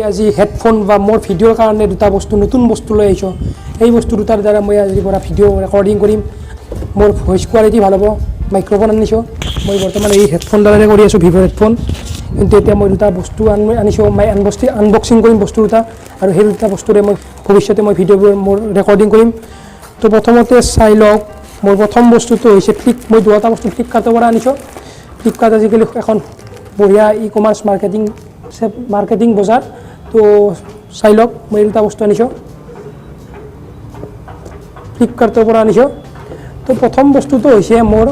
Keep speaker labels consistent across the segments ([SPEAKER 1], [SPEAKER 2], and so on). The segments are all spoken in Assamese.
[SPEAKER 1] আজি হেডফোন বা মোৰ ভিডিঅ'ৰ কাৰণে দুটা বস্তু, নতুন বস্তু লৈ আহিছোঁ। এই বস্তু দুটাৰ দ্বাৰা মই আজিৰ পৰা ভিডিঅ' ৰেকৰ্ডিং কৰিম, মোৰ ভইচ কোৱালিটি ভাল হ'ব। মাইক্ৰ'ফোন আনিছোঁ মই, বৰ্তমান এই হেডফোনডালেৰে কৰি আছোঁ, ভিভ'ৰ হেডফোন। কিন্তু এতিয়া মই দুটা বস্তু আনিছোঁ, মই আনবক্সিং কৰিম বস্তু দুটা, আৰু সেই দুটা বস্তুৰে মই ভৱিষ্যতে মই ভিডিঅ'বোৰ মোৰ ৰেকৰ্ডিং কৰিম। তো প্ৰথমতে চাই লওক, মোৰ প্ৰথম বস্তুটো হৈছে মই দুটা বস্তু ফ্লিপকাৰ্টৰ পৰা আনিছোঁ। ফ্লিপকাৰ্ট আজিকালি এখন বঢ়িয়া ই কমাৰ্চ মাৰ্কেটিং বজাৰ। তো চাই লওক, মই এই দুটা বস্তু আনিছোঁ, ফ্লিপকাৰ্টৰ পৰা আনিছোঁ। তো প্ৰথম বস্তুটো হৈছে মোৰ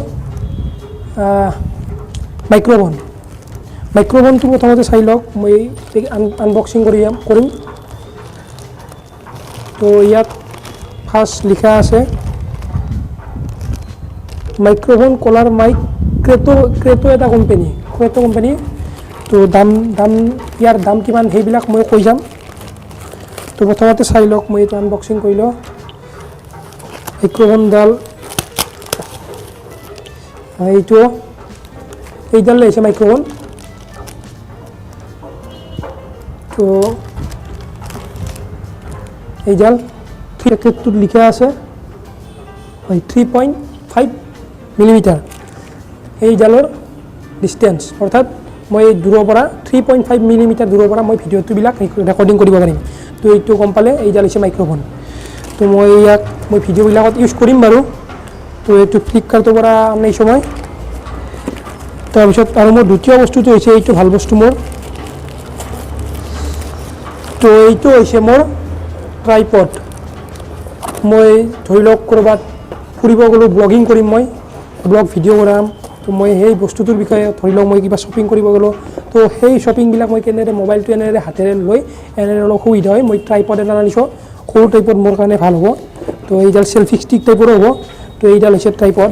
[SPEAKER 1] মাইক্ৰ'ফোন। মাইক্ৰ'ফোনটো প্ৰথমতে চাই লওক, মই আনবক্সিং কৰিম। তো ইয়াত ফাৰ্ষ্ট লিখা আছে মাইক্ৰ'ফোন কলাৰ মাইক, ক্ৰেটো এটা কোম্পানী, ক্ৰেটো কোম্পানী। তো ইয়াৰ দাম কিমান সেইবিলাক মই কৈ যাম। তো প্ৰথমতে চাই লওক, মই এইটো আনবক্সিং কৰি লওঁ। মাইক্ৰ'ফোনডাল এইটো, এইডাল হৈছে মাইক্ৰ'ফোন। তো এইডাল পেকেটটোত লিখা আছে হয় 3.5 মিলিমিটাৰ এইডালৰ ডিষ্টেঞ্চ, অৰ্থাৎ মই দূৰৰ পৰা 3.5 মিলিমিটাৰ দূৰৰ পৰা মই ভিডিঅ'টোবিলাক ৰেকৰ্ডিং কৰিব পাৰিম। তো এইটো গম পালে, এইডাল হৈছে মাইক্ৰ'ফোন। তো মই ইয়াক ভিডিঅ'বিলাকত ইউজ কৰিম বাৰু। তো এইটো ফ্লিপকাৰ্টৰ পৰা আনিছোঁ মই। তাৰপিছত আৰু মোৰ দ্বিতীয় বস্তুটো হৈছে এইটো ভাল বস্তু মোৰ। তো এইটো হৈছে মোৰ ট্ৰাইপড। মই ধৰি লওক ক'ৰবাত ফুৰিব গ'লোঁ, ব্লগিং কৰিম, মই ব্লগ ভিডিঅ' কৰাম। তো মই সেই বস্তুটোৰ বিষয়ে ধৰি লওক মই কিবা শ্বপিং কৰিব গ'লোঁ, তো সেই শ্বপিংবিলাক মই কেনেদৰে মোবাইলটো এনেদৰে হাতেৰে লৈ এনেদৰে অলপ সুবিধা হয়, মই ট্ৰাইপড এটা আনিছোঁ। সৰু টাইপত মোৰ কাৰণে ভাল হ'ব। তো এইডাল চেল্ফি ষ্টিক টাইপৰো হ'ব। তো এইডাল হৈছে ট্ৰাইপড,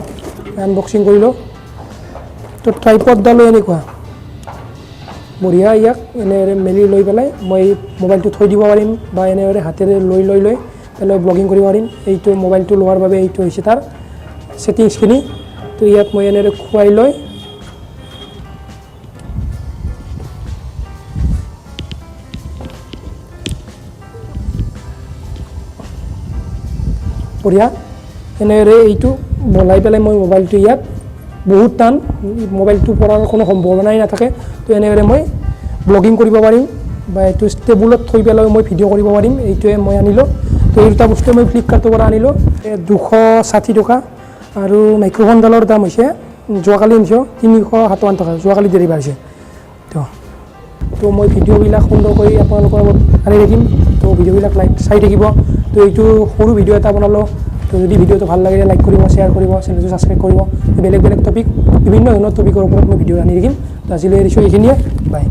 [SPEAKER 1] আনবক্সিং কৰিলোঁ। তো ট্ৰাইপডডালো এনেকুৱা বঢ়িয়া, ইয়াক এনেদৰে মেলি লৈ পেলাই মই মোবাইলটো থৈ দিব পাৰিম বা এনেদৰে হাতেৰে লৈ লৈ লৈ পেলাই ব্লগিং কৰিব পাৰিম। এইটো মোবাইলটো লোৱাৰ বাবে এইটো হৈছে তাৰ ছেটিংছখিনি। তো ইয়াত মই এনেদৰে খুৱাই লৈ বঢ়িয়া এনেদৰে এইটো বলাই পেলাই মই মোবাইলটো ইয়াত বহুত টান, মোবাইলটো পৰাৰ কোনো সম্ভাৱনাই নাথাকে। তো এনেদৰে মই ব্লগিং কৰিব পাৰিম বা এইটো টেবুলত থৈ পেলাইও মই ভিডিঅ' কৰিব পাৰিম। এইটোৱে মই আনিলোঁ। তো এই দুটা বস্তু মই ফ্লিপকাৰ্টৰ পৰা আনিলোঁ, 260 টকা। আৰু মাইক্ৰ'ফোনডালৰ দাম হৈছে যোৱাকালি আনিছোঁ 357 টকা, যোৱাকালি ডেলিভাৰ হৈছে। তো মই ভিডিঅ'বিলাক সুন্দৰকৈ আপোনালোকৰ আগত আনি থাকিম। তো ভিডিঅ'বিলাক লাইক চাই থাকিব। তো এইটো সৰু ভিডিঅ' এটা বনালোঁ। তো যদি ভিডিঅ'টো ভাল লাগিলে লাইক কৰিব, শ্বেয়াৰ কৰিব, চেনেলটো ছাবস্ক্ৰাইব কৰিব। বেলেগ বেলেগ টপিক, বিভিন্ন ধৰণৰ টপিকৰ ওপৰত মই ভিডিঅ' আনি থাকিম। তো আজিলৈ এৰিছোঁ এইখিনিয়ে, বাই।